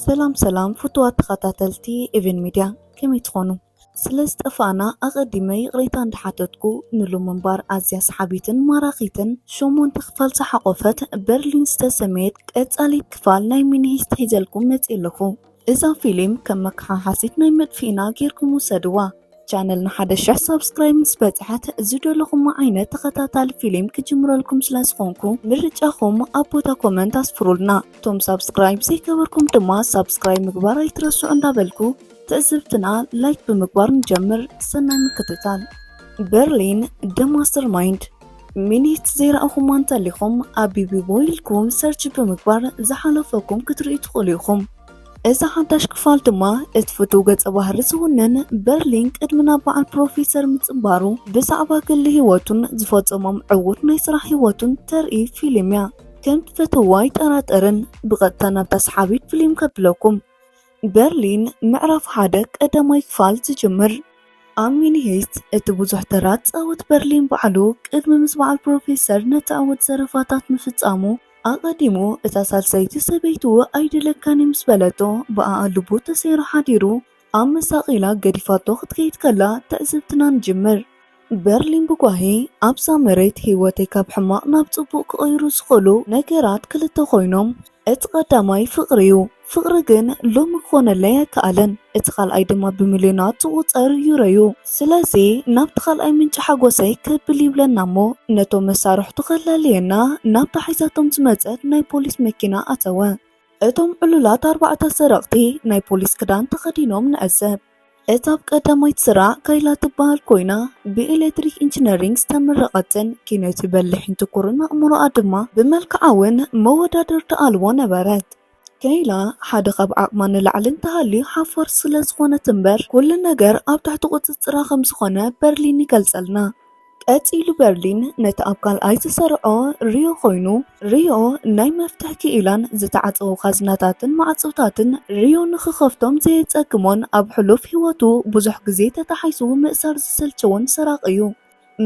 ሰላም ሰላም ፍቱዋት ተኸታተልቲ ኤቨን ሚድያ፣ ከመይ ትኾኑ? ስለ ዝጠፋእና ኣቐዲመ ይቕሬታ እንዳሓተትኩ፣ ንሎሚ እምበር ኣዝያ ሰሓቢትን ማራኺትን ሸሞንተ ክፋል ዝሓቖፈት በርሊን ዝተሰመየት ቀጻሊት ክፋል ናይ ሚኒ ሂስት ሒዘልኩም መጽየ ኣለኹ። እዛ ፊልም ከም መከሓሓሲት ናይ መጥፍኢና ጌርኩም ውሰድዋ። ቻነልና ሓደ ሽሕ ሳብስክራይብ ምስ በጽሐት ዝደለኹሞ ዓይነት ተኸታታሊ ፊልም ክጅምረልኩም ስለ ዝኾንኩ ምርጫኹም ኣብ ቦታ ኮመንት ኣስፍሩልና። እቶም ሳብስክራይብ ዘይገበርኩም ድማ ሳብስክራይብ ምግባር ኣይትረስዑ እንዳበልኩ ትዕዝብትና ላይክ ብምግባር ንጀምር። ሰናይ ምክትታል። በርሊን፣ ደ ማስተርማይንድ። ሚኒት ዘይረኣኹማ እንተሊኹም ኣብ ቢቢቦ ኢልኩም ሰርች ብምግባር ዝሓለፈኩም ክትርእዩ ትኽእሉ ኢኹም። እዛ ሓዳሽ ክፋል ድማ እቲ ፍቱው ገጸ ባህሪ ዝውንን በርሊን ቅድሚ ናብ በዓል ፕሮፌሰር ምጽንባሩ ብዛዕባ ግሊ ህይወቱን ዝፈጸሞም ዕዉር ናይ ስራሕ ህይወቱን ተርኢ ፊልም እያ። ከም ትፈትውዋ ኣይጠራጠርን። ብቐጥታ ናብታ ሰሓቢት ፊልም ከብለኩም። በርሊን ምዕራፍ ሓደ ቀዳማይ ክፋል ዝጅምር። ኣብ ሚኒ ሄስት እቲ ብዙሕ ተራ ዝጻወት በርሊን ባዕሉ ቅድሚ ምስ በዓል ፕሮፌሰር ነቲ ዕዉት ዘረፋታት ምፍጻሙ ኣቐዲሙ እታ ሳልሰይቲ ሰበይቱ ኣይደለካን ምስ በለቶ ብኣኣ ልቡ ተሰይሩ ሓዲሩ ኣብ መሳቒላ ገዲፋቶ ክትከይድ ከላ ትዕዝብትና ንጅምር። በርሊን ብጓሂ ኣብዛ መሬት ህይወተይ ካብ ሕማቕ ናብ ጽቡቕ ክቕይሩ ዝኽእሉ ነገራት ክልተ ኮይኖም፣ እቲ ቀዳማይ ፍቕሪ እዩ። ፍቕሪ ግን ሎሚ ክኾነለይ ኣይከኣለን። እቲ ካልኣይ ድማ ብሚልዮናት ዝቑጸር ዩሮ እዩ። ስለዚ ናብቲ ካልኣይ ምንጪ ሓጎሰይ ከብል ይብለና እሞ ነቶም መሳርሕቱ ከላልየና ናብታ ሒዛቶም ዝመጸት ናይ ፖሊስ መኪና ኣተወ። እቶም ዕሉላት ኣርባዕተ ሰረቕቲ ናይ ፖሊስ ክዳን ተኸዲኖም ንዕዘብ። እታ ኣብ ቀዳማይቲ ስራዕ ካይላ ትበሃል ኮይና ብኤሌክትሪክ ኢንጂነሪንግ ዝተመረቐትን ኪነቲ በሊሕን ትኩርን ኣእምሮኣ ድማ ብመልክዓውን መወዳደርቲ ኣልቦ ነበረት። ከይላ ሓደ ካብ ዓቕማ ንላዕሊ እንተሃልዩ ሓፋር ስለ ዝኾነት እምበር ኩሉ ነገር ኣብ ትሕቲ ቁጽጽራ ከም ዝኾነ በርሊን ይገልጸልና። ቀጺሉ በርሊን ነቲ ኣብ ካልኣይ ዝሰርዖ ሪዮ ኮይኑ፣ ሪዮ ናይ መፍትሕ ክኢላን ዝተዓጸዉ ካዝናታትን ማዕጾታትን ሪዮ ንኽኸፍቶም ዘየጸግሞን ኣብ ሕሉፍ ህይወቱ ብዙሕ ግዜ ተታሒዙ ምእሳር ዝሰልቸዎን ሰራቒ እዩ።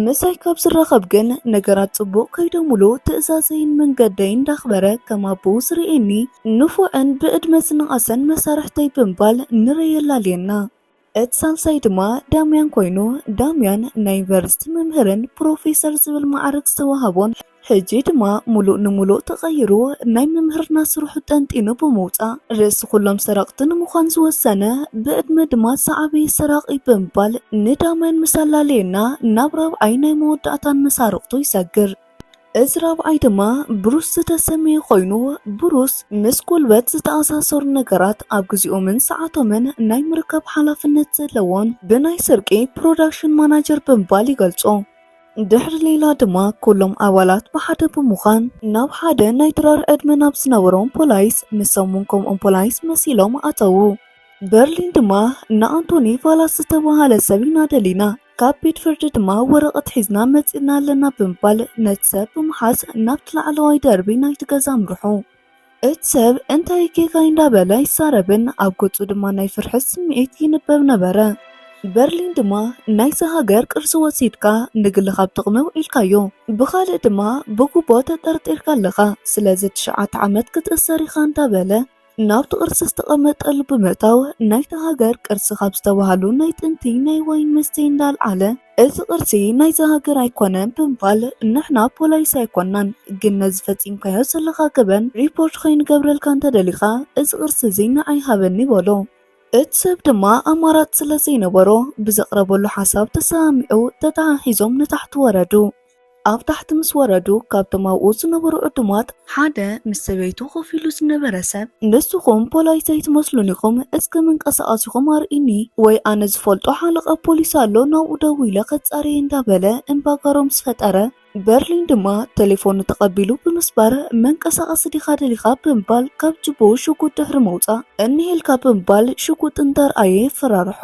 ምሳይ ካብ ዝራኸብ ግን ነገራት ጽቡቕ ከይዶምሉ ትእዛዘይን መንገደይን እንዳኽበረ ከም ኣቦኡ ዝርእየኒ ንፉዕን ብዕድመ ዝነኣሰን መሳርሕተይ ብምባል ንረ የላልየና። እቲ ሳልሳይ ድማ ዳምያን ኮይኑ፣ ዳምያን ናይ ዩኒቨርሲቲ መምህርን ፕሮፌሰር ዝብል ማዕረግ ዝተዋህቦን ሕጂ ድማ ሙሉእ ንሙሉእ ተቐይሩ ናይ ምምህርና ስርሑ ጠንጢኑ ብምውጻእ ርእሲ ኩሎም ሰረቕቲ ንምዃን ዝወሰነ ብዕድመ ድማ ዝዓበየ ሰራቒ ብምባል ንዳምያን ምስ ኣላለየና ናብ ራብዓይ ናይ መወዳእታን መሳርቕቱ ይሰግር። እዚ ራብዓይ ድማ ብሩስ ዝተሰመየ ኮይኑ፣ ብሩስ ምስ ጉልበት ዝተኣሳሰሩ ነገራት ኣብ ግዜኦምን ሰዓቶምን ናይ ምርካብ ሓላፍነት ዘለዎን ብናይ ስርቂ ፕሮዳክሽን ማናጀር ብምባል ይገልጾ። ድሕሪ ሌላ ድማ ኩሎም ኣባላት ብሓደ ብምዃን ናብ ሓደ ናይ ድራር ዕድመ ናብ ዝነበሮም ፖላይስ ንሶም እውን ከምኦም ፖላይስ መሲሎም ኣተዉ። በርሊን ድማ ንኣንቶኒ ቫላስ ዝተባህለ ሰብ ኢና ደሊና፣ ካብ ቤት ፍርዲ ድማ ወረቐት ሒዝና መጺእና ኣለና ብምባል ነቲ ሰብ ብምሓዝ ናብቲ ላዕለዋይ ደርቢ ናይቲ ገዛ ኣምርሑ። እቲ ሰብ እንታይ ጌጋ እንዳበለ ይዛረብን ኣብ ገጹ ድማ ናይ ፍርሒ ስምዒት ይንበብ ነበረ። በርሊን ድማ ናይዚ ሃገር ቅርሲ ወሲድካ ንግልኻ ኣብ ጥቕሚ ውዒልካዮ፣ ብኻልእ ድማ ብጉቦ ተጠርጢርካ ኣለኻ፣ ስለዚ ትሽዓተ ዓመት ክትእሰር ኢኻ እንዳበለ ናብቲ ቅርሲ ዝተቐመጠሉ ብምእታው ናይታ ሃገር ቅርሲ ካብ ዝተባህሉ ናይ ጥንቲ ናይ ዋይን መስተ እንዳልዓለ፣ "እዚ ቅርሲ ናይዛ ሃገር ኣይኮነን" ብምባል፣ "ንሕና ፖላይስ ኣይኮናን፣ ግን ነዚ ፈጺምካዮ ዘለኻ ገበን ሪፖርት ከይንገብረልካ እንተደሊኻ፣ እዚ ቅርሲ እዚ ንዓይ ሃበኒ" በሎ። እቲ ሰብ ድማ ኣማራጺ ስለ ዘይነበሮ ብዘቕረበሉ ሓሳብ ተሰማሚዑ ተተሓሒዞም ንታሕቲ ወረዱ። ኣብ ታሕቲ ምስ ወረዱ ካብቶም ኣብኡ ዝነበሩ ዕዱማት ሓደ ምስ ሰበይቱ ኮፍ ኢሉ ዝነበረ ሰብ "ንስኹም ፖላይስ ኣይትመስሉን ኢኹም፣ እስከ መንቀሳቐሲኹም ኣርእዩኒ ወይ ኣነ ዝፈልጦ ሓለቓ ፖሊስ ኣሎ ናብኡ ደዊለ ከጻርየ" እንዳበለ እምባጋሮ ምስ ፈጠረ በርሊን ድማ ቴሌፎኑ ተቐቢሉ ብምስባር "መንቀሳቐሲ ዲኻ ደሊኻ?" ብምባል ካብ ጅቦኡ ሽጉጥ ድሕሪ ምውጻእ "እኒሄልካ" ብምባል ሽጉጥ እንተርኣየ የፈራርሖ።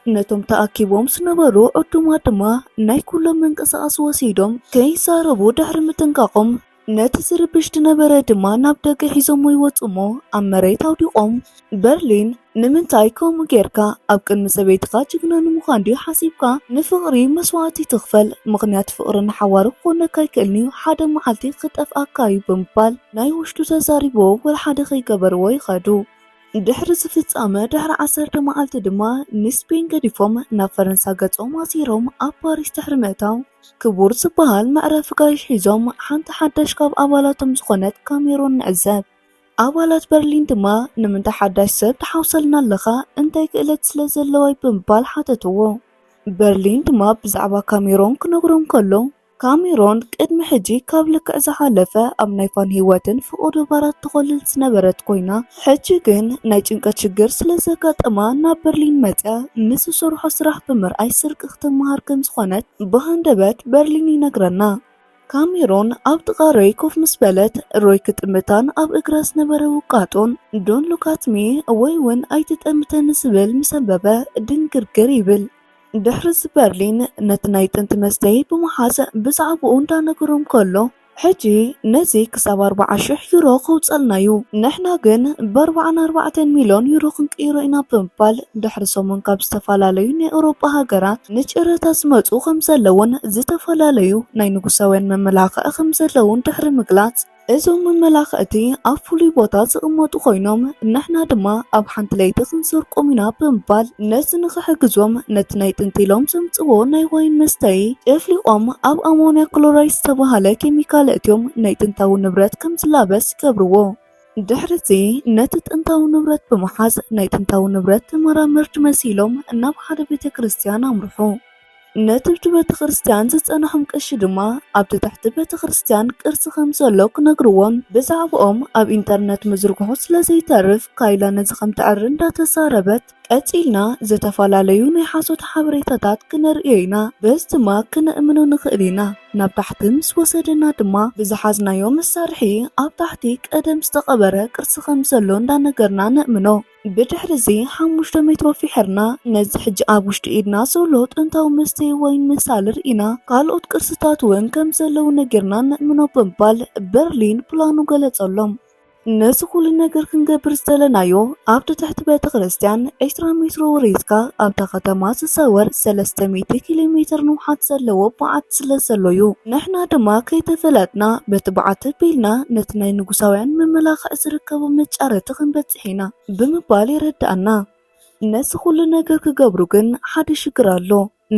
ነቶም ተኣኪቦም ዝነበሩ ዕዱማት ድማ ናይ ኩሎም መንቀሳቐሲ ወሲዶም ከይዛረቡ ድሕሪ ምጥንቃቖም ነቲ ዝርብሽ ዝነበረ ድማ ናብ ደገ ሒዞሞ ይወጹ እሞ ኣብ መሬት ኣውዲቖም በርሊን "ንምንታይ ከምኡ ጌርካ? ኣብ ቅድሚ ሰበይትኻ ጅግና ንምዃን ድዩ ሓሲብካ ንፍቕሪ መስዋእቲ ትኽፈል? ምኽንያት ፍቕሪ ንሓዋሩ ክኾነካ ኣይክእልን እዩ፣ ሓደ መዓልቲ ክጠፍኣካ እዩ" ብምባል ናይ ውሽጡ ተዛሪቦ ወላ ሓደ ከይገበርዎ ይኸዱ። ድሕሪ ዝፍጻመ ድሕሪ ዓሰርተ መዓልቲ ድማ ንስፔን ገዲፎም ናብ ፈረንሳ ገጾም ኣሲሮም ኣብ ፓሪስ ድሕሪ ምእታው፣ ክቡር ዝበሃል መዕረፊ ጋይሽ ሒዞም ሓንቲ ሓዳሽ ካብ ኣባላቶም ዝኾነት ካሜሮን ንዕዘብ። ኣባላት በርሊን ድማ፣ "ንምንታይ ሓዳሽ ሰብ ትሓውሰልና ኣለኻ? እንታይ ክእለት ስለ ዘለዋይ?" ብምባል ሓተትዎ። በርሊን ድማ ብዛዕባ ካሜሮን ክነግሮም ከሎ፣ ካሜሮን ቅድሚ ሕጂ ካብ ልክዕ ዝሓለፈ ኣብ ናይ ፋን ህይወትን ፍቕዶ ባራት ትኾልል ዝነበረት ኮይና፣ ሕጂ ግን ናይ ጭንቀት ሽግር ስለ ዘጋጠማ ናብ በርሊን መጽያ ንዝሰርሖ ስራሕ ብምርኣይ ስርቂ ክትመሃር ከም ዝኾነት ብሃንደበት በርሊን ይነግረና። ካሜሮን ኣብ ጥቓ ሮይ ኮፍ ምስ በለት፣ ሮይ ክጥምታን ኣብ እግራ ዝነበረ ውቃጦን "Don't look at me" ወይ እውን "ኣይትጠምተኒ" ዝብል ምስ ኣንበበ ድንግርግር ይብል። ድሕሪ እዚ በርሊን ነቲ ናይ ጥንቲ መስተይ ብምሓዝ ብዛዕባኡ እንዳነገሮም ከሎ፣ "ሕጂ ነዚ ክሳብ ኣርባዓ ሽሕ ዩሮ ከውጸልና እዩ። ንሕና ግን ብኣርባዓን ኣርባዕተን ሚልዮን ዩሮ ክንቅይሮ ኢና" ብምባል ድሕሪ ሰሙን ካብ ዝተፈላለዩ ናይ ኤውሮጳ ሃገራት ንጨረታ ዝመጹ ከም ዘለውን ዝተፈላለዩ ናይ ንጉሳውያን መመላኽዒ ከም ዘለውን ድሕሪ ምግላጽ፣ "እዞም መመላኽዕቲ ኣብ ፍሉይ ቦታ ዝቕመጡ ኮይኖም፣ ንሕና ድማ ኣብ ሓንቲ ለይቲ ክንሰርቆም ኢና" ብምባል ነዚ ንኽሕግዞም ነቲ ናይ ጥንቲ ኢሎም ዘምጽዎ ናይ ዋይን መስተይ ጨፍሊቖም ኣብ ኣሞንያ ክሎራይድ ዝተባህለ ኬሚካል ኣእትዮም ናይ ጥንታዊ ንብረት ከም ዝላበስ ይገብርዎ። ድሕሪ እዚ ነቲ ጥንታዊ ንብረት ብምሓዝ ናይ ጥንታዊ ንብረት ተመራመርቲ መሲሎም ናብ ሓደ ቤተ ክርስቲያን ኣምርሑ። ነቲ ኣብቲ ቤተ ክርስቲያን ዝጸንሖም ቀሺ ድማ ኣብቲ ትሕቲ ቤተ ክርስቲያን ቅርሲ ከም ዘሎ ክነግርዎን ብዛዕባኦም ኣብ ኢንተርነት ምዝርግሑ ስለ ዘይተርፍ ካይላ ነዚ ከም ተዕሪ እንዳተዛረበት፣ "ቀጺልና ዝተፈላለዩ ናይ ሓሶት ሓበሬታታት ክነርእዮ ኢና፣ በዚ ድማ ክነእምኖ ንኽእል ኢና። ናብ ታሕቲ ምስ ወሰደና ድማ ብዝሓዝናዮ መሳርሒ ኣብ ታሕቲ ቀደም ዝተቐበረ ቅርሲ ከም ዘሎ እንዳነገርና ነእምኖ። ብድሕሪ እዚ ሓሙሽተ ሜትሮ ፊሕርና ነዚ ሕጂ ኣብ ውሽጢ ኢድና ዘሎ ጥንታዊ መስተዪ ዋይን መሳሊ ርኢና፣ ካልኦት ቅርስታት እውን ከም ዘለዉ ነጊርና ነእምኖ" ብምባል በርሊን ፕላኑ ገለጸሎም። ነዚ ኩሉ ነገር ክንገብር ዝደለናዮ ኣብቲ ትሕቲ ቤተ ክርስቲያን ዕስራ ሜትሮ ወሪድካ ኣብታ ከተማ ዝሰወር ሰለስተ ሚእቲ ኪሎ ሜትር ንውሓት ዘለዎ በዓቲ ስለ ዘሎ እዩ። ንሕና ድማ ከይተፈለጥና በቲ በዓቲ ኣቢልና ነቲ ናይ ንጉሳውያን መመላኽዒ ዝርከቦ መጫረቲ ክንበጽሕ ኢና ብምባል የረድኣና። ነዚ ኩሉ ነገር ክገብሩ ግን ሓደ ሽግር ኣሎ።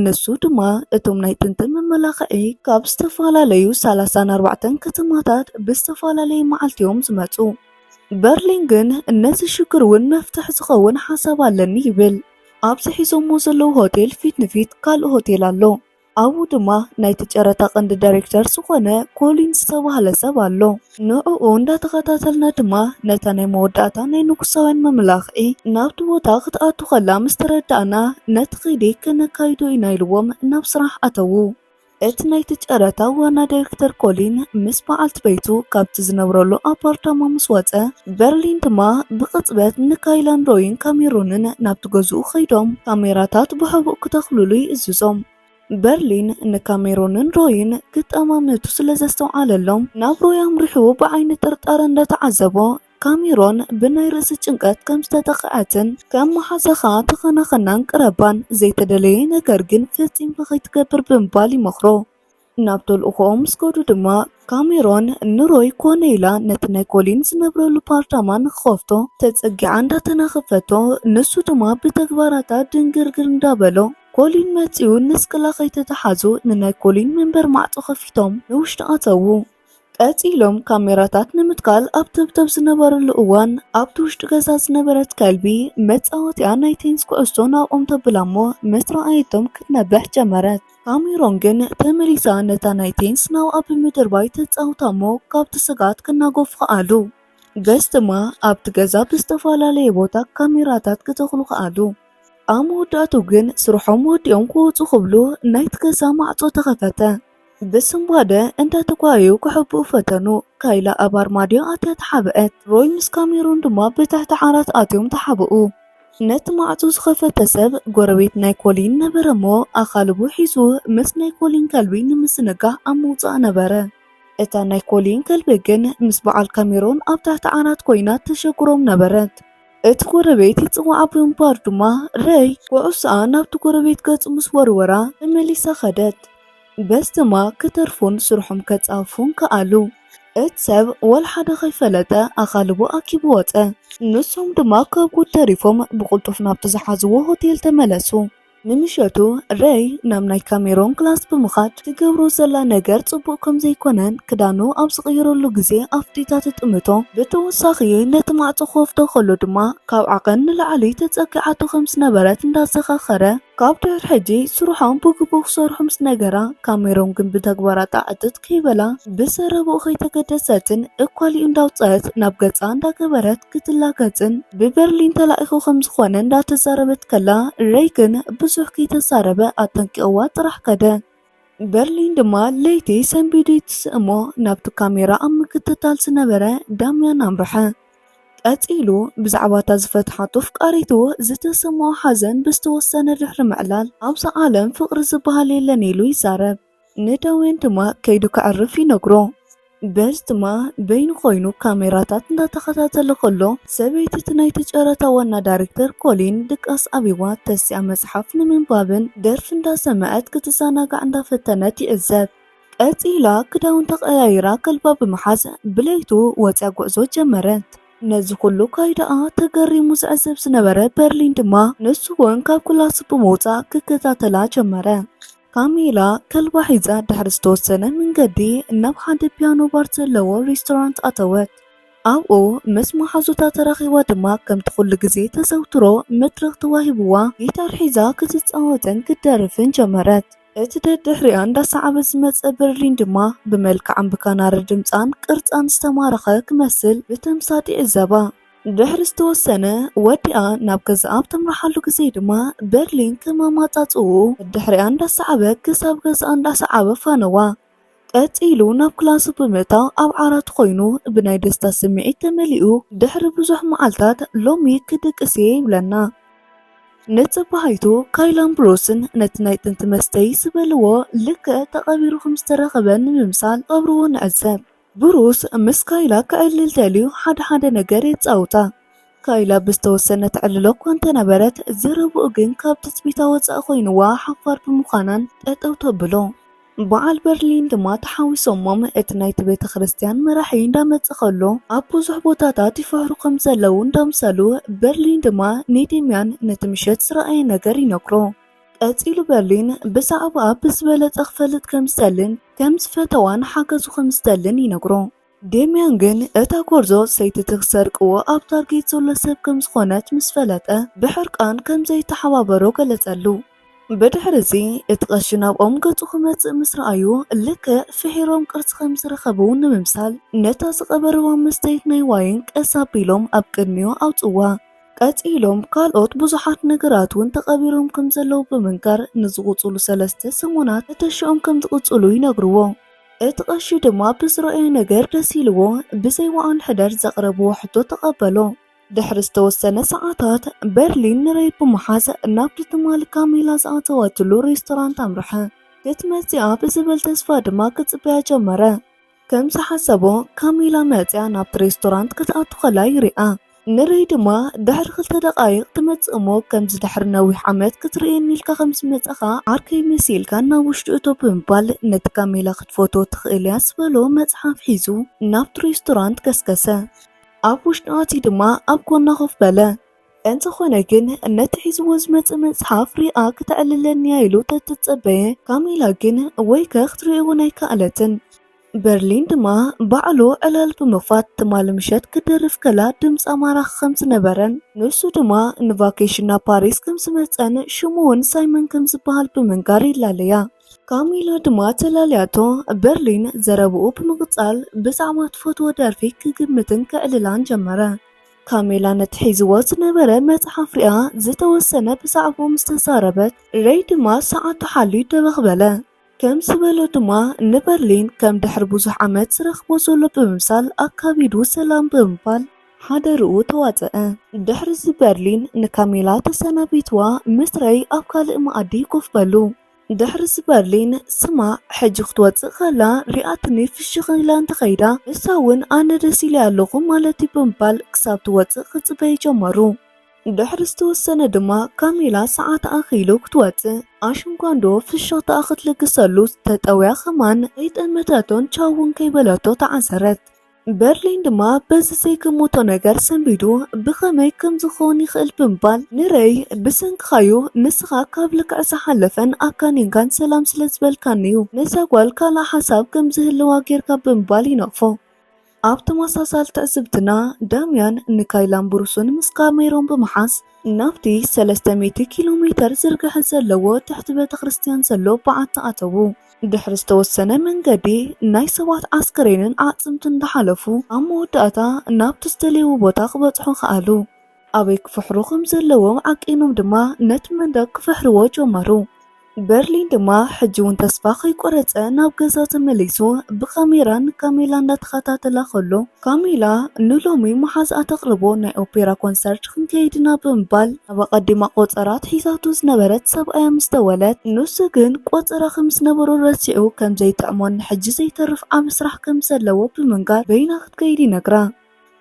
ንሱ ድማ እቶም ናይ ጥንቲ መመላኽዒ ካብ ዝተፈላለዩ ሰላሳን ኣርባዕተን ከተማታት ብዝተፈላለየ መዓልቲ እዮም ዝመጹ። በርሊን ግን ነዚ ሽግር እውን መፍትሒ ዝኸውን ሓሳብ ኣለኒ ይብል። ኣብዚ ሒዞሞ ዘለዉ ሆቴል ፊት ንፊት ካልእ ሆቴል ኣሎ። ኣብኡ ድማ ናይቲ ጨረታ ቀንዲ ዳይሬክተር ዝኾነ ኮሊን ዝተባህለ ሰብ ኣሎ። ንዕኡ እንዳተኸታተልና ድማ ነታ ናይ መወዳእታ ናይ ንጉሳውያን መመላኽዒ ናብቲ ቦታ ክትኣቱ ከላ ምስ ተረዳእና፣ ነቲ ከይዲ ከነካይዶ ኢና ኢልዎም ናብ ስራሕ ኣተዉ። እቲ ናይቲ ጨረታ ዋና ዳይሬክተር ኮሊን ምስ በዓልቲ ቤቱ ካብቲ ዝነብረሉ ኣፓርታማ ምስ ወጸ፣ በርሊን ድማ ብቕጽበት ንካይላን ሮይን ካሜሮንን ናብቲ ገዝኡ ከይዶም ካሜራታት ብሕቡእ ክተኽልሉ ይእዝዞም። በርሊን ንካሜሮንን ሮይን ክጠማመቱ ስለ ዘስተውዓለሎም፣ ናብ ሮይ ኣምሪሑ ብዓይኒ ጥርጣረ እንዳተዓዘቦ፣ ካሜሮን ብናይ ርእሲ ጭንቀት ከም ዝተጠቕዐትን ከም መሓዛኻ ተኸናኸናን ቅረባን፣ ዘይተደለየ ነገር ግን ፈጺምካ ከይትገብር ብምባል ይመኽሮ። ናብ ተልእኾኦም ምስ ከዱ ድማ፣ ካሜሮን ንሮይ ኮነ ኢላ ነቲ ናይ ኮሊን ዝነብረሉ ፓርታማ ንክኸፍቶ ተጸጊዓ እንዳተናኸፈቶ፣ ንሱ ድማ ብተግባራታ ድንግርግር እንዳበሎ፣ ኮሊን መጺኡ ንስቅላ ከይተተሓዙ ንናይ ኮሊን መንበር ማዕጾ ከፊቶም ንውሽጢ ኣተዉ። ቀጺሎም ካሜራታት ንምትካል ኣብ ተብተብ ዝነበረሉ እዋን፣ ኣብቲ ውሽጢ ገዛ ዝነበረት ከልቢ መጻወቲኣ ናይ ቴንስ ኩዕሶ ናብኦም ተብላ እሞ ምስ ረኣየቶም ክትነብሕ ጀመረት። ካሜሮን ግን ተመሊሳ ነታ ናይ ቴንስ ናብኣ ብምድርባይ ተጻውታ እሞ ካብቲ ስግኣት ክናገፉ ከኣሉ። በዚ ድማ ኣብቲ ገዛ ብዝተፈላለየ ቦታ ካሜራታት ክተኽሉ ከኣሉ። ኣብ መወዳእትኡ ግን ስርሖም ወዲኦም ክወጹ ክብሉ ናይቲ ገዛ ማዕጾ ተኸፈተ። ብስንባደ እንዳተጓየዩ ክሕብኡ ፈተኑ። ካይላ ኣብ ኣርማድዮ ኣትያ ተሓብአት። ሮይ ምስ ካሜሮን ድማ ብትሕቲ ዓራት ኣትዮም ተሓብኡ። ነቲ ማዕጾ ዝኸፈተ ሰብ ጎረቤት ናይ ኮሊን ነበረ እሞ ኣኻልቡ ሒዙ ምስ ናይ ኮሊን ከልቢ ንምዝንጋዕ ኣብ ምውጻእ ነበረ። እታ ናይ ኮሊን ከልቢ ግን ምስ በዓል ካሜሮን ኣብ ትሕቲ ዓራት ኮይና ተሸግሮም ነበረት። እቲ ጎረቤት ይጽውዓ ብምንባሩ ድማ ረይ ኩዕሶኣ ናብቲ ጎረቤት ገጹ ምስ ወርወራ ተመሊሳ ከደት። በዚ ድማ ክተርፉን ስርሖም ከጻፉን ከኣሉ። እቲ ሰብ ወላ ሓደ ከይፈለጠ ኣኻልቡ ኣኪቡ ወጸ። ንሶም ድማ ካብ ጉድ ተሪፎም ብቕልጡፍ ናብቲ ዝሓዝዎ ሆቴል ተመለሱ። ንምሸቱ ረይ ናብ ናይ ካሜሮን ክላስ ብምኻድ ትገብሮ ዘላ ነገር ጽቡቕ ከም ዘይኮነን ክዳኑ ኣብ ዝቕይረሉ ግዜ ኣፍጢጣ ትጥምቶ። ብተወሳኺ ነቲ ማዕጾ ክኸፍቶ ከሎ ድማ ካብ ዓቐን ንላዕሊ ተጸጊዓቶ ከም ዝነበረት እንዳዘኻኸረ ካብ ድሕሪ ሕጂ ስርሖም ብግቡእ ክሰርሑ ምስ ነገራ፣ ካሜሮን ግን ብተግባራታ ዕጥጥ ከይበላ ብዘረብኡ ከይተገደሰትን እኳሊኡ እንዳውጸአት ናብ ገጻ እንዳገበረት ክትላገጽን ብበርሊን ተላኢኹ ከም ዝኾነ እንዳተዛረበት ከላ፣ ረይ ግን ብዙሕ ከይተዛረበ ኣጠንቂቕዋ ጥራሕ ከደ። በርሊን ድማ ለይቲ ሰንቢዱ ይትስእሞ ናብቲ ካሜራ ኣብ ምክትታል ዝነበረ ዳምያን ኣምርሐ። ቀጺሉ ብዛዕባ እታ ዝፈትሓቶ ኣፍቃሪቱ ዝተሰምዖ ሓዘን ብዝተወሰነ ድሕሪ ምዕላል፣ ኣብዛ ዓለም ፍቕሪ ዝበሃል የለን ኢሉ ይዛረብ። ንዳምያን ድማ ከይዱ ከዕርፍ ይነግሮ። በዚ ድማ በይኑ ኮይኑ ካሜራታት እንዳተኸታተለ ከሎ፣ ሰበይቲ እቲ ናይቲ ጨረታ ዋና ዳይሬክተር ኮሊን ድቃስ ኣብይዋ ተሲኣ መጽሓፍ ንምንባብን ደርፊ እንዳሰምዐት ክትዘናጋዕ እንዳፈተነት ይዕዘብ። ቀጺላ ክዳውንታ ቀያይራ ከልባ ብምሓዝ ብለይቱ ወጽያ ጉዕዞ ጀመረት። ነዚ ኩሉ ካይዳኣ ተገሪሙ ዝዕዘብ ዝነበረ በርሊን ድማ ንሱ እውን ካብ ክላሱ ብምውጻእ ክከታተላ ጀመረ። ካሜላ ከልባ ሒዛ ድሕሪ ዝተወሰነ መንገዲ ናብ ሓደ ፒያኖ ባር ዘለዎ ሬስቶራንት ኣተወት። ኣብኡ ምስ መሓዙታ ተራኺባ ድማ ከምቲ ኩሉ ግዜ ተዘውትሮ መድረኽ ተዋሂብዋ ጊታር ሒዛ ክትጻወትን ክትደርፍን ጀመረት። እቲ ደድሕሪኣ እንዳሰዓበ ዝመጸ በርሊን ድማ ብመልክዓን ብካናሪ ድምጻን ቅርጻን ዝተማረኸ ክመስል ብተምሳጥ ይዕዘባ። ድሕሪ ዝተወሰነ ወዲኣ ናብ ገዛኣ ኣብ ተምርሓሉ ግዜ ድማ በርሊን ከም ኣማጻጽኡ ድሕሪኣ እንዳሰዓበ ክሳብ ገዛኣ እንዳሰዓበ ፋነዋ። ቀጺሉ ናብ ክላሱ ብምእታው ኣብ ዓራት ኮይኑ ብናይ ደስታ ስምዒት ተመሊኡ ድሕሪ ብዙሕ መዓልታት ሎሚ ክድቅስ እየ ይብለና። ንጽባሒቱ ካይላን ብሩስን ነቲ ናይ ጥንቲ መስተይ ዝበልዎ ልክዕ ተቐቢሩ ከም ዝተረኸበ ንምምሳል ቀብርዎ ንዕዘብ። ብሩስ ምስ ካይላ ክዕልል ደልዩ ሓደ ሓደ ነገር የጻውታ። ካይላ ብዝተወሰነ ትዕልሎ እኳ እንተነበረት፣ ዘረብኡ ግን ካብ ትጽቢታ ወጻኢ ኮይንዋ ሓፋር ብምዃናን ጠጠው ተብሎ። በዓል በርሊን ድማ ተሓዊሶሞም እቲ ናይቲ ቤተ ክርስቲያን መራሒ እንዳመጸ ከሎ፣ ኣብ ብዙሕ ቦታታት ይፍሕሩ ከም ዘለዉ እንዳምሰሉ፣ በርሊን ድማ ንዴምያን ነቲ ምሸት ዝረኣየ ነገር ይነግሮ። ቀጺሉ በርሊን ብዛዕባኣ ብዝበለጸ ክፈልጥ ከም ዝደልን ከም ዝፈተዋን ሓገዙ ከም ዝደልን ይነግሮ። ዴምያን ግን እታ ጎርዞ ሰይቲ ትሰርቅዎ ኣብ ታርጌት ዘሎ ሰብ ከም ዝኾነት ምስ ፈለጠ ብሕርቃን ከም ዘይተሓባበሮ ገለጸሉ። ብድሕሪ እዚ እቲ ቀሺ ናብኦም ገጹ ክመጽእ ምስ ረኣዩ ልክዕ ፍሒሮም ቅርጺ ከም ዝረኸቡ ንምምሳል ነታ ዝቐበርዋ መስተይት ናይ ዋይን ቀስ ኣቢሎም ኣብ ቅድሚኡ ኣውጽዋ። ቀጺሎም ካልኦት ብዙሓት ነገራት እውን ተቐቢሮም ከም ዘለዉ ብምንጋር ንዝቕጽሉ ሰለስተ ሰሙናት ሕተሽኦም ከም ዝቕጽሉ ይነግርዎ። እቲ ቀሺ ድማ ብዝረኣዮ ነገር ደስ ኢልዎ ብዘይ ወዓል ሕደር ዘቕረብዎ ሕቶ ተቐበሎ። ድሕሪ ዝተወሰነ ሰዓታት በርሊን ንረይ ብምሓዝ ናብቲ ትማሊ ካሜላ ዝኣተወትሉ ሬስቶራንት ኣምርሐ። ክትመጽኣ ብዝብል ተስፋ ድማ ክጽበያ ጀመረ። ከም ዝሓሰቦ ካሜላ መጽያ ናብቲ ሬስቶራንት ክትኣቱ ከላ ይሪኣ። ንረይ ድማ ድሕሪ ክልተ ደቓይቕ ትመጽእ እሞ ከምዚ ድሕሪ ነዊሕ ዓመት ክትርእየኒ ኢልካ ከም ዝመጻኻ ዓርከይ መሲልካ ናብ ውሽጢ እቶ ብምባል ነቲ ካሜላ ክትፈትዎ ትኽእል እያ ዝበሎ መጽሓፍ ሒዙ ናብቲ ሬስቶራንት ገስገሰ። ኣብ ውሽጢ ኣትዩ ድማ ኣብ ጎና ኮፍ በለ። እንተኾነ ግን ነቲ ሒዝዎ ዝመጸ መጽሓፍ ሪኣ ክተዕልለኒ እያ ኢሉ ተተጸበየ። ካሜላ ግን ወይከ ክትርእዮ እውን ኣይከኣለትን። በርሊን ድማ ባዕሉ ዕላል ብምኽፋት ትማሊ ምሸት ክደርፍ ከላ ድምጻ ማራኺ ከም ዝነበረን ንሱ ድማ ንቫኬሽን ናብ ፓሪስ ከም ዝመጸን ሽሙ እውን ሳይመን ከም ዝበሃል ብምንጋር ይላለያ። ካሜላ ድማ ተላልያቶ። በርሊን ዘረብኡ ብምቕጻል ብዛዕባ ትፈትዎ ደርፊ ክግምትን ክዕልላን ጀመረ። ካሜላ ነቲ ሒዝዎ ዝነበረ መጽሓፍ ሪኣ ዝተወሰነ ብዛዕባኡ ምስ ተዛረበት፣ ረይ ድማ ሰዓቱ ሓልዩ ደበኽ በለ። ከም ዝበሎ ድማ ንበርሊን ከም ድሕሪ ብዙሕ ዓመት ዝረኽቦ ዘሎ ብምምሳል ኣካቢዱ ሰላም ብምባል ሓደርኡ ተዋጽአ። ድሕሪ እዚ በርሊን ንካሜላ ተሰናቢትዋ ምስ ረይ ኣብ ካልእ መኣዲ ኮፍ በሉ። ድሕሪ እዚ በርሊን ስማዕ ሕጂ ክትወጽእ ከላ ሪኣትኒ ፍሽኽ ኢላ እንተኸይዳ ንሳ እውን ኣነ ደስ ኢለ ኣለኹ ማለት እዩ ብምባል ክሳብ ትወጽእ ክጽበዩ ጀመሩ። ድሕሪ ዝተወሰነ ድማ ካሜላ ሰዓት ኣኺሉ ክትወጽእ ኣሽንኳንዶ ፍሽኽታኣ ክትልግሰሉ ዝተጠውያ ከማን ከይጠመተቶን ቻውን ከይበለቶ ተዓሰረት። በርሊን ድማ በዚ ዘይገመቶ ነገር ሰንቢዱ ብኸመይ ከም ዝኸውን ይኽእል ብምባል ንረይ ብሰንክኻዩ ንስኻ ካብ ልክዕ ዝሓለፈን ኣካኒንካን ሰላም ስለ ዝበልካኒ እዩ ነዛ ጓል ካልእ ሓሳብ ከም ዝህልዋ ጌርካ ብምባል ይነቕፎ። ኣብ ተመሳሳሊ ትዕዝብትና ዳምያን ንካይላን ብሩስን ምስ ካሜሮን ብምሓዝ ናብቲ ሰለስተ ሚእቲ ኪሎ ሜተር ዝርግሐ ዘለዎ ትሕቲ ቤተ ክርስቲያን ዘሎ በዓቲ ኣተዉ። ድሕሪ ዝተወሰነ መንገዲ ናይ ሰባት ኣስከሬንን ኣዕጽምትን እንዳሓለፉ ኣብ መወዳእታ ናብቲ ዝደለይዎ ቦታ ክበጽሑ ከኣሉ። ኣበይ ክፍሕሩ ከም ዘለዎም ዓቂኖም ድማ ነቲ መንደቕ ክፍሕርዎ ጀመሩ። በርሊን ድማ ሕጂ እውን ተስፋ ከይቆረጸ ናብ ገዛ ተመሊሱ ብካሜራ ንካሜላ እንዳተኸታተላ ከሎ ካሜላ ንሎሚ መሓዝኣ ተቕርቦ ናይ ኦፔራ ኮንሰርት ክንከይድ ኢና ብምባል ኣብ ኣቐዲማ ቆጸራ ትሒዛቶ ዝነበረት ሰብኣያ ምስ ደወለት ንሱ ግን ቆጸራ ከም ዝነበሮ ረሲዑ ከም ዘይጥዕሞን ንሕጂ ዘይተርፍ ዓቢ ስራሕ ከም ዘለዎ ብምንጋር በይና ክትከይድ ይነግራ።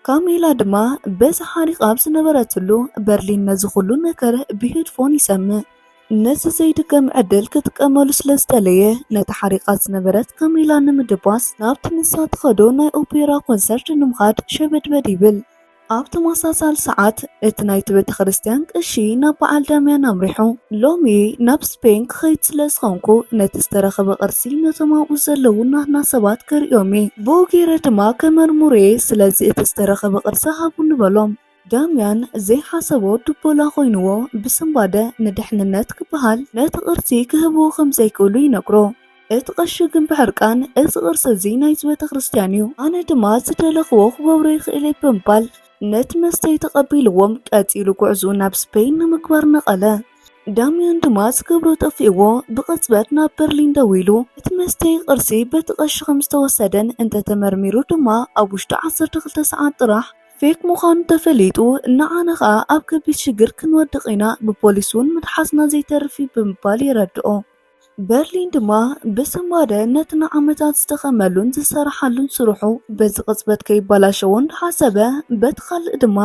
ካሜላ ድማ በዚ ሓሪቓ ኣብ ዝነበረትሉ በርሊን ነዚ ኩሉ ነገር ብሄድፎን ይሰምዕ። ነዚ ዘይድገም ዕድል ክጥቀመሉ ስለ ዝደለየ ነቲ ሓሪቓ ዝነበረት ካሜላ ንምድባስ ናብቲ ንሳ ትኸዶ ናይ ኦፔራ ኮንሰርት ንምኻድ ሸበድበድ ይብል። ኣብ ተመሳሳሊ ሰዓት እቲ ናይቲ ቤተ ክርስቲያን ቀሺ ናብ በዓል ዳምያን ኣምሪሑ ሎሚ ናብ ስፔን ክኸይድ ስለ ዝኾንኩ ነቲ ዝተረኸበ ቅርሲ ነቶም ኣብኡ ዘለዉ ናህና ሰባት ከርእዮም እየ። ብኡ ገይረ ድማ ከመርምሮ እየ። ስለዚ እቲ ዝተረኸበ ቅርሲ ሃቡኒ በሎም። ዳምያን ዘይሓሰቦ ድቦላ ኮይንዎ ብስንባደ ንድሕንነት ክበሃል ነቲ ቅርሲ ክህብዎ ከም ዘይክእሉ ይነግሮ። እቲ ቀሺ ግን ብሕርቃን እዚ ቅርሲ እዚ ናይዚ ቤተ ክርስቲያን እዩ፣ ኣነ ድማ ዝደለኽዎ ክገብሮ ይኽእል እየ ብምባል ነቲ መስተይ ተቐቢልዎም ቀጺሉ ጉዕዝኡ ናብ ስፔን ንምግባር ነቐለ። ዳምያን ድማ ዝገብሮ ጠፊእዎ ብቕጽበት ናብ በርሊን ደዊሉ እቲ መስተይ ቅርሲ በቲ ቀሺ ከም ዝተወሰደን እንተተመርሚሩ ድማ ኣብ ውሽጢ ዓሰርተ ክልተ ሰዓት ጥራሕ ፌክ ምዃኑ ተፈሊጡ ንዓና ኸኣ ኣብ ከቢድ ሽግር ክንወድቕ ኢና፣ ብፖሊስ እውን ምትሓዝና ዘይተርፍ እዩ ብምባል የረድኦ። በርሊን ድማ ብስንባደ ነቲ ንዓመታት ዝደኸመሉን ዝሰረሓሉን ስርሑ በዚ ቅጽበት ከይበላሸዎ እንዳሓሰበ በቲ ካልእ ድማ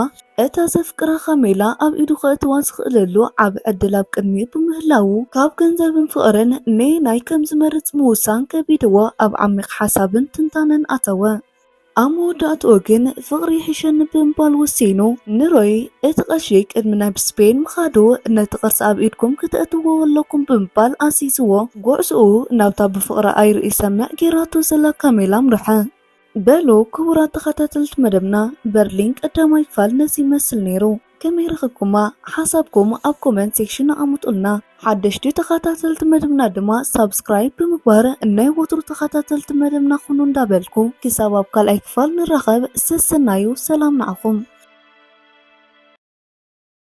እታ ዘፍቅራ ካሜላ ኣብ ኢዱ ከእትዋ ዝኽእለሉ ዓቢ ዕድል ኣብ ቅድሚኡ ብምህላዉ ካብ ገንዘብን ፍቕርን ነየናይ ከም ዝመርጽ ምውሳን ከቢድዎ ኣብ ዓሚቕ ሓሳብን ትንታነን ኣተወ። ኣብ መወዳእትኡ ግን ፍቕሪ ይሕሸኒ ብምባል ወሲኑ ንሮይ እቲ ቀሺ ቅድሚ ናብ ስፔን ምኻዱ ነቲ ቅርሲ ኣብ ኢድኩም ክተእትዎ ኣለኩም ብምባል ኣዚዝዎ ጉዕዝኡ ናብታ ብፍቕሪ ኣይርኢ ሰምዕ ጌራቶ ዘላ ካሜላ ኣምርሐ። በሉ ክቡራት ተኸታተልቲ መደብና በርሊን ቀዳማይ ክፋል ነዚ ይመስል ነይሩ። ከመይ ረኺብኩማ? ሓሳብኩም ኣብ ኮመንት ሴክሽን ኣቐምጡልና። ሓደሽቲ ተኸታተልቲ መደብና ድማ ሳብስክራይብ ብምግባር ናይ ወትሩ ተኸታተልቲ መደብና ኩኑ እንዳበልኩ ክሳብ ኣብ ካልኣይ ክፋል ንራኸብ ሰሰናዩ ሰላም ንዓኹም።